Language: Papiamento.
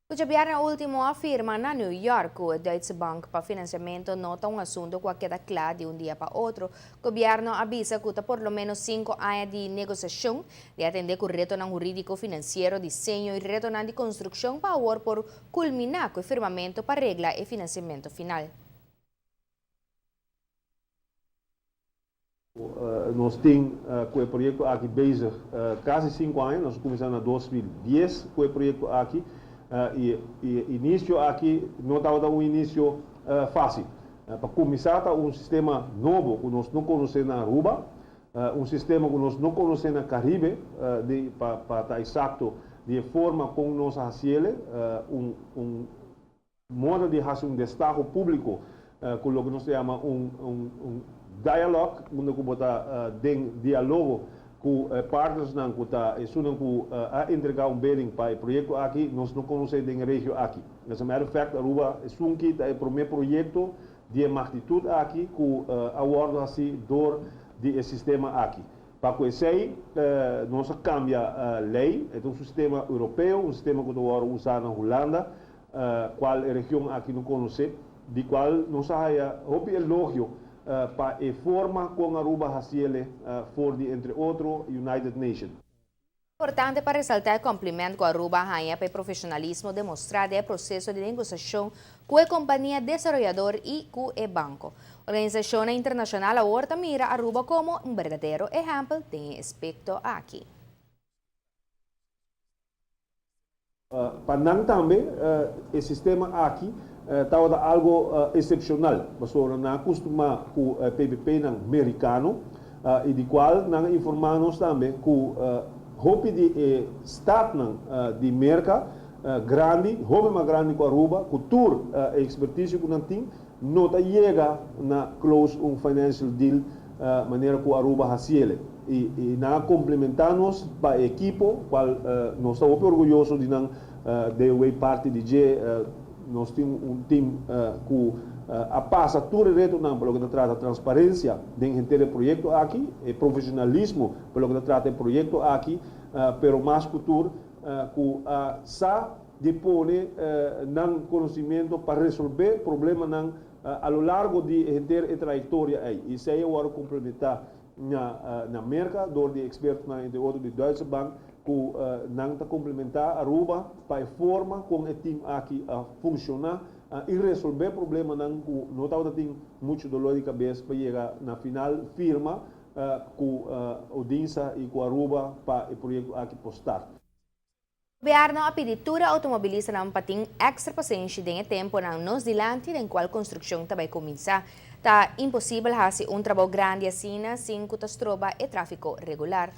Ku djabièrnè último a firma na New York ku e Duitse Bank pa finansiamentu no ta un asuntu ku a keda kla di un dia pa otro. Gobièrnu a bisa ku ta por lo ménos sinku aña di negosiashon di atendé ku retonan hurídiko, finansiero, diseño i retonan di konstrukshon pa awor por kulminá ku e firmamentu pa regla e finansiamentu final. Nos tin ku e proyekto aki bezig kasi sinku aña, nos a kuminsá na 2010 ku e proyekto aki i e inisio aki no tabata un inisio fásil. Pa kuminsá ta un sistema nobo ku nos no konosé na Aruba, un sistema ku nos no konosé na Karibe, pa ta eksakto di e forma kon nos a hasiele, un Moda di hasi un destaho públiko ku loke nos ta yama un un dialogue, unda ku bo ta den dialogo ku e partnersnan ku ta esunnan ku a entregá un bidding pa e proyekto aki, nos no konosé den e regio aki. As a matter of fact, Aruba esun ki ta e promé proyekto di e magnitut aki ku a wòrdu hasí dor di e sistema aki. Pa ku esei nos a kambia lei, e ta un sistema europeo, un sistema ku ta wòrdu usá na Hulanda, cual e region aki no conoce, di cual nos a haya hopi elogio pa e forma con Aruba haciele for di entre otro United Nation. Importante pa resalta e compliment cu Aruba a haña pa e profesionalismo demostra den e proceso di negociacion cu e compania desaroyador y cu e banco. Organisacionnan internacional awor ta mira Aruba como un berdadero ehempel den e aspecto aki. Pa nan tambe e sistema aki tabata algo excepcional, pasobra nan a custuma cu PPPnan mericano y di cual nan a informa nos tambe cu hopi di e stadnan di Merca grandi, hopi mas grandi cu Aruba, cu tur e experticio cu nan tin, no ta yega na close un financial deal manera cu Aruba haciele. Y nan a complementa nos pa e ekipo cual nos ta hopi orguyoso di nan den wey parti di dje. Nos tin un team cu a pasa tur e retonan pa loke ta trata transparencia den henter e proyecto aki, e profesionalismo pa loke ta trata e proyecto aki, pero mas cu tur cu a sa di pone nan conocimento pa resolve problemanan a lo largo di henter e trayectoria ey. Y esey a worde complementa na Merca door di expertonan entre otro di Duitse Bank cu nan ta complementa Aruba pa e forma con e team aki a funciona y resolve problemanan cu no tabata tin mucho dolor di cabes pa yega na final firma cu Odinsa y cu Aruba pa e proyecto aki por start. Gobierno a pidi tur e automobilistanan pa tin extra pasenshi den e temponan nos dilanti den cual construccion ta bay cuminsa. Ta imposibel haci un trabou grandi asina sin cu ta stroba e trafico regular.